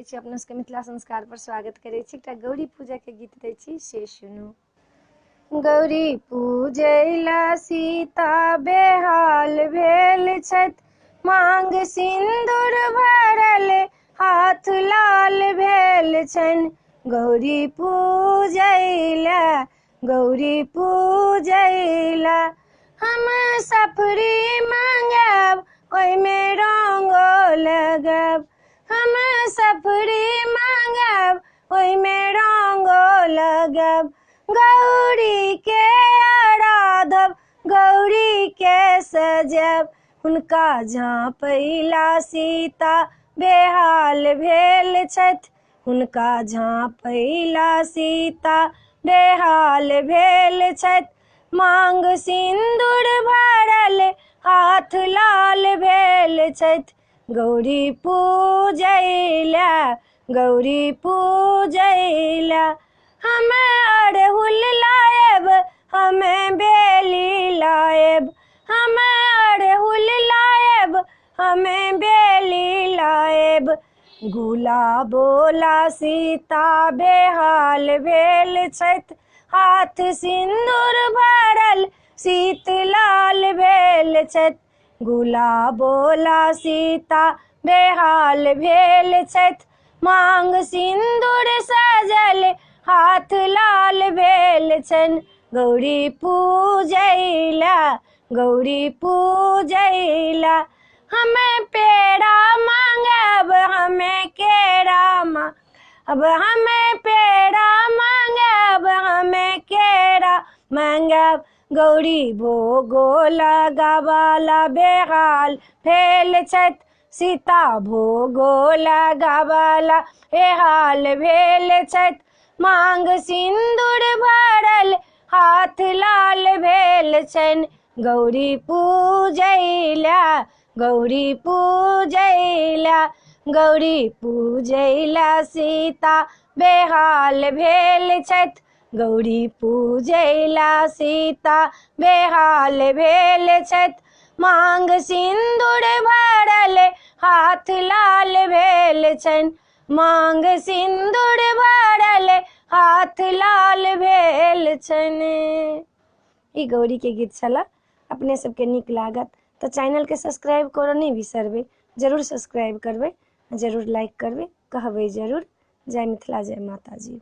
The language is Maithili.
दै छी। अपना सबके मिथिला संस्कार पर स्वागत करै छी। एकटा गौरी पूजा के गीत दै छी, से सुनू। गौरी पूजैला सीता बेहाल भेल छथि, मांग सिन्दूर भरल हाथ लाल भेल छनि। गौरी पूजैला, गौरी पूजैला, हम सफरी मांगब ओहिमे रंगो लगायब। हम सफरी मांगब ओहिमे रंगो लगायब। गौरी के आराधब, गौरी के सजब। हुनका झाँपैला सीता बेहाल भेल छथि, हुनका झाँपैला सीता बेहाल भेल छथि। मांग सिन्दूर भरल हाथ लाल भेल छथि। गौरी पूजैला, गौरी पूजैला, हम अड़हुल लायब, हमें बेली लायब। हम अड़हुल लायब, हमें बेली लायब। गुलाबोला सीता बेहाल भेल छथि, हाथ सिन्दूर भरल सीत लाल भेल छथि। गुलाबोला सीता बेहाल भेल छथि, मांग सिन्दूर सजल हाथ लाल भेल छनि। गौरी पूजैला, गौरी पूजैला, हमें पेड़ा मांगब, हमें केरा मांगब। हमें पेड़ा मांगब, हमें केरा मांगब। गौरी भोगो लगावला बेहाल भेल छथि, सीता भोगो लगावला बेहाल भेल छथि। मांग सिन्दूर भरल हाथ लाल भेल छनि। गौरी पूजैला, गौरी पूजैला, गौरी पूजैला सीता बेहाल भेल छथि। गौरी पूजैला सीता बेहाल भेल छथि, मांग सिन्दूर भरल हाथ लाल भेल छनि। मांग सिन्दूर भरल हाथ लाल भेल छनि। ई गौरी के गीत छला। अपने सबके नीक लागत तऽ चैनल के सब्सक्राइब करऽ नहि बिसरबै, जरूर सब्सक्राइब करबै, जरूर लाइक करबै, कहबै जरूर। जय मिथिला, जय माताजी।